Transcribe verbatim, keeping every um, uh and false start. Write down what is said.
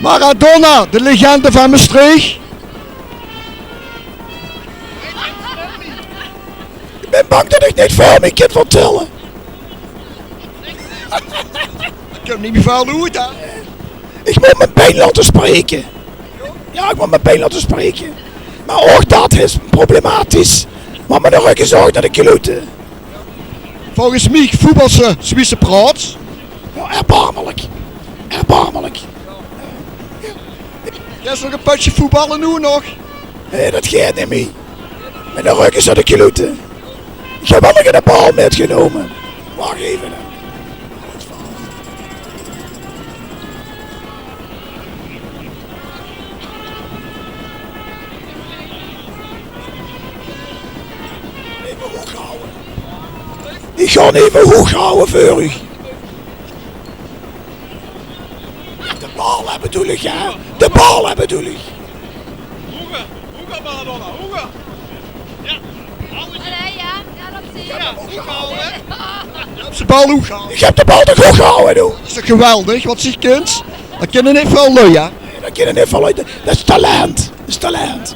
Maradona, de legende van Mestreech. Ich bin bang det ich neet väöl mieë kin vertèlle. Ich kin neet mieë väöl oet, hè? Ich mót mien bein laote spraeke. Jao, ich mót mien bein laote spraeke. Mer ouch det is problematisch. Want miene rök is ouch nao de klote. Volges mich voetbals se wie se praots. Jao, erbarmelik. Erbarmelik. Geis se nog ein pötje voetballe noe nog? Nae, det geit neet mieë. Miene rök is nao de klote. Ich höb waal nog eine bal mitgenómme. Wach effe. Effe hoeg haoje. Ich gaon effe hoeg haoje veur uch. De bal, hè, bedoel ich, hè? De bal, hè, bedoel ich. Hoger, hoger, Maradona, hoger. Ja. Allee, ja, ja, det zeen ich. Ja, hoeg haoje. Höbs se de bal hoeg gehaoje? Ich höb de bal toch hoeg gehaoje, doe. Det is toch geweldig, wat se kins? Det kinne neet väöl luuj, hè? Nae, det kinne neet väöl luuj. Det is talent. Det is talent.